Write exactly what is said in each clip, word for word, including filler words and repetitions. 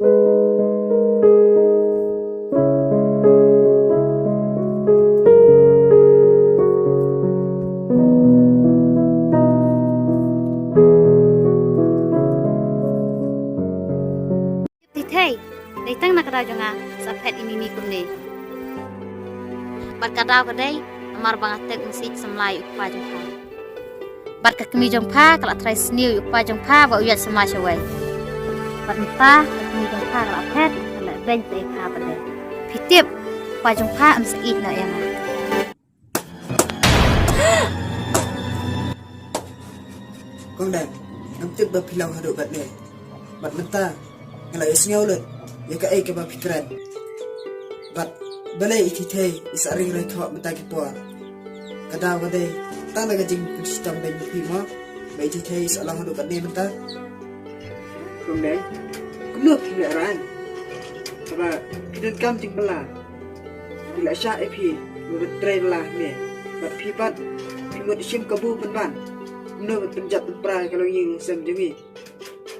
Tip thei, dei tang na ka daw jong nga sa phet i mimi kumne. Bad ka daw ka dei, namar ba nga tep mynsiem samla ïa u kpa jong pha. Bad ka kmie jong pha ka la trai sniew ïa u kpa jong pha ba u ïaid samla shawei. Bad mynta ka kmie jong pha ka la phet, ka la beiñ sa ïa pha pat de. Phi tip, u kpa jong pha un sa ïeit noh ïa nga. Kong Dang, ngam tip ba phi long haduh katne. Bad mynta nga la ïohsngew lut ïa kaei kaba phi kren. Bad balei i Thithei i sa ring rai thoh mynta ki por. Ka daw ka dei tang da ka jingpynshitom beiñ ma phi mo ba i Thithei i sa long haduh katne mynta. Kong Dang, kumno phi leh rang? Haba phi donkam jingbylla, phi la shah ïa phi ba ban trei bylla hangne. Bad phi pat phi mut shim kabu pynban. Kumno ban pynjot pynpra ïa ka longïing longsem jong ngi?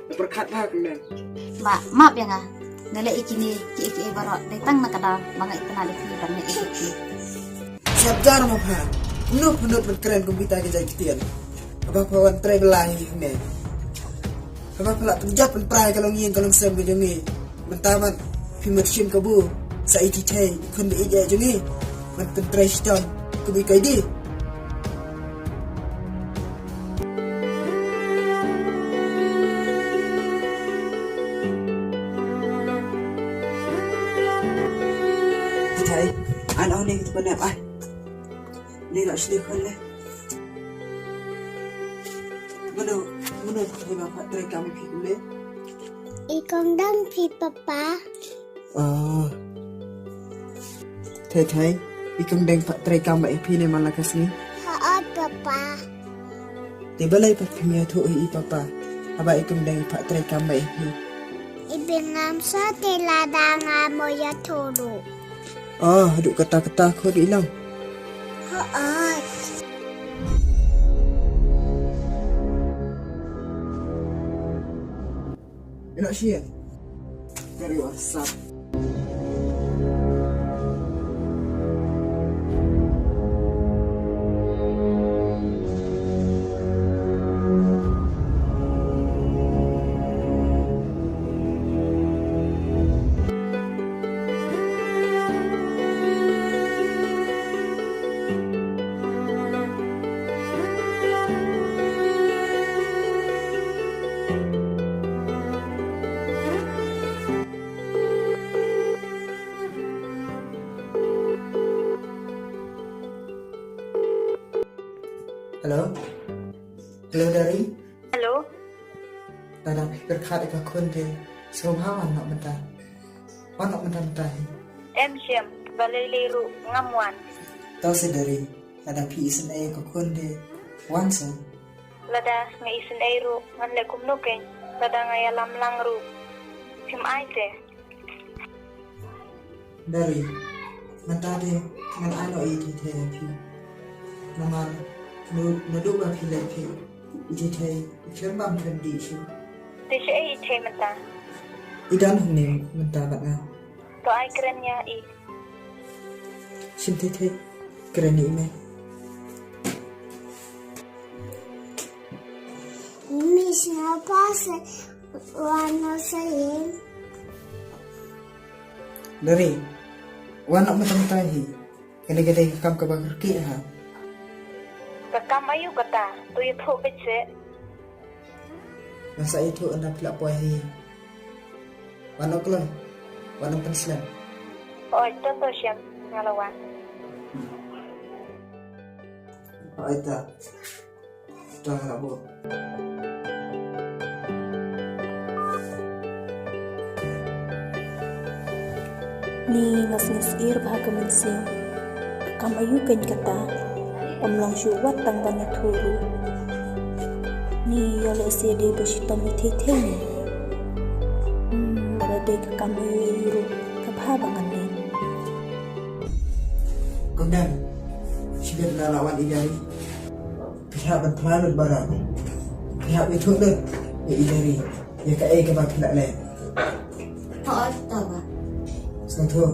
Nga pyrkhat bha, Kong Dang. Bah, map ïa nga. Nga leh ïa kine kiei kiei baroh dei tang na ka daw ba nga itynnad ïa phi bad nga ïeit ïa phi. Sngap jar ma pha. Kumno pha nud ban kren kum kita ki jait ktien? Haba pha wan trei bylla hi hangne, haba pha la pynjot pynpra ïa ka longïing ka longsem ka jong ngi, mynta pat phi mut shim kabu sa i Thithei, i khun ba ïeit jong ngi, ban pyntrei shitom kum i Kaidi. Thithei, ai noh hangne kata ka nep, ai. Ngi la shlei khun le. Mano, mano Thithei ba phah trei kam ïa phi kumne? I Kong Dang phi, Papa. Oh. Thithei, i Kong Dang phah trei kam bad ïa phi ne man la ka sngi? Hooid, Papa. Te balei pat phim ïathuh ïa i Papa haba i Kong Dang phah trei kam bad ïa phi? I bym ngam sah te lada nga mo ïathuh ruh. Oh, haduh katta katta khun i long. Hooid. Ïa noh sha ïing. Ka riewsap. Hello. Hello, Dari. Hello. Lada phi pyrkhat ïa ka khun te, sngewbha wan noh mynta. Wan noh mynta mynta hi. Em shem, balei lei ruh ngam wan. To se Dari, lada phi isynei ïa ka khun te, wan se. Lada nga isynei ruh ngan leh kumno keiñ, lada nga ïalam lang ruh. Phim ai te. Dari, mynta te ngan ai noh ïa i Thithei ïa phi. Namar naduh ba phi leit phi, i Thithei i khlem bam khlem dih shuh. Te shaei i Thei mynta? I don hangne mynta bad nga. To ai kren ïa i. Shin Thithei, kren ïa i me. Mimi, sngewbha sa wan noh sha ïing. Dari, wan noh mynta mynta hi. Kane ka dei ka kam kaba kyrkieh ha. Ka kam aïu kata? To ïathuh beit seh. Ngan sa ïathuh ynda phi la poi hi. Wan noh kloi. Wan noh pynslem. Hooid, to to shem, nga la wan. Hooid ta. Ni nga sngew syier bha ka mynsiem. Ka kam aïu keiñ kata? Ym long shuh wat tang ban ïathuh ruh. Ni ïoh lehse dei ba shitom ïa Thei Thei ni. Hmm, lada dei ka kam aïu aïu ruh ka bha ba ngan leh. Kong Dang, shibit na la wan i Dari. Phi hap ban phla lut baroh. Phi hap ïathuh lut ïa i Dari ïa kaei kaba phi la leh. Hooid, to bah. Sngewthuh.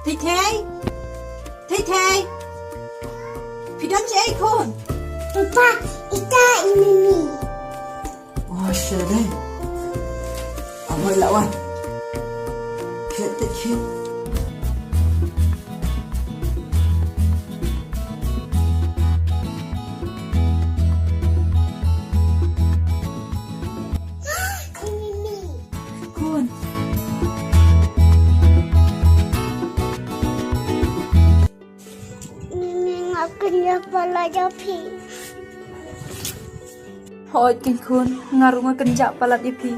Thei Thei! Thei Thei! Phi don shaei khun? Papa, ita i Mimi. Oh, shaei. Aboi la wan. Khet te khet. Khun. Mimi, nga kynjah palat ïa phi. Hooid keiñ khun, nga ruh nga kynjah palat ïa phi.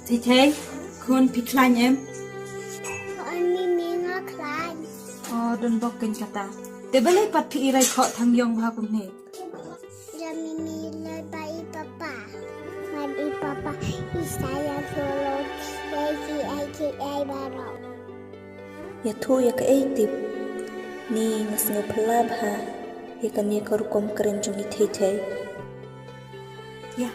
Thei Thei, khun phi khlaiñ em? Hooid Mimi, nga khlaiñ. Oh, don bok keiñ kata. Te balei pat phi i rai khoh tang ïong bha kumne? Ïa Mimi leit bad i Papa. Bad i Papa i sa ïa solo ïa kiei kiei baroh. Ïathuh ïa kaei tip? Ni nga sngewphylla bha ïa kane ka rukom kren jong i Thei Thei. Ïa.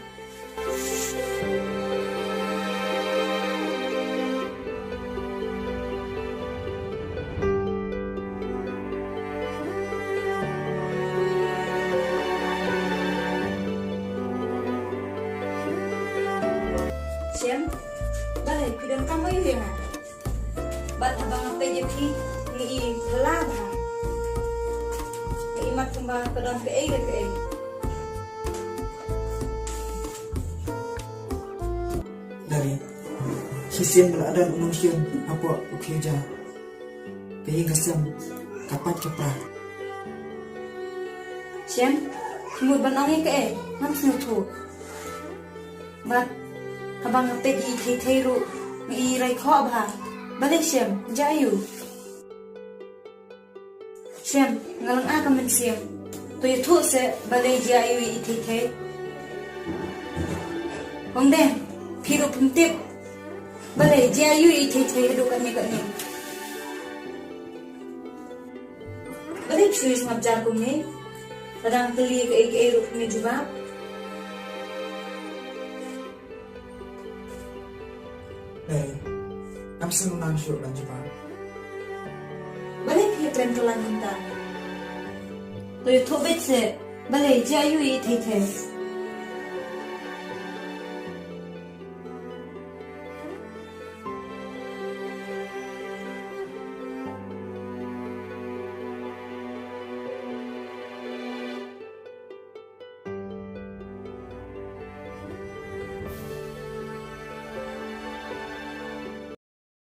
Shem, balei phi donkam aïu ïa nga? Bad haba nga peit ïa phi, nga i phylla bha. Nga i mat kumba ka don kaei re kaei. Dei. Shisien ba la don u nongshun hapoh u khlieh ja. Ka ïing ka sem ka pait ka pra. Shem, phi mut ban ong ïa kaei? Ngam sngewthuh. Bad haba nga peit ïa i Thei Thei ruh nga i rai khoh bha. Balei Shem, jia aïu? Shem, nga lynga ka mynsiem. To ïathuh seh balei jia aïu ïa i Thei Thei. Ong dei, phi ruh phim tip. Balei jia aïu ïa i Thei Thei haduh katne katne. Balei phi sngap jar kumne? Lada nga kylli kaei kaei ruh phim jubab. Dei, ngam sngewnan shuh ban jubab. Balei phi kren kylla mynta? To ïathuh beit seh, balei jia aïu ïa i Thei Thei?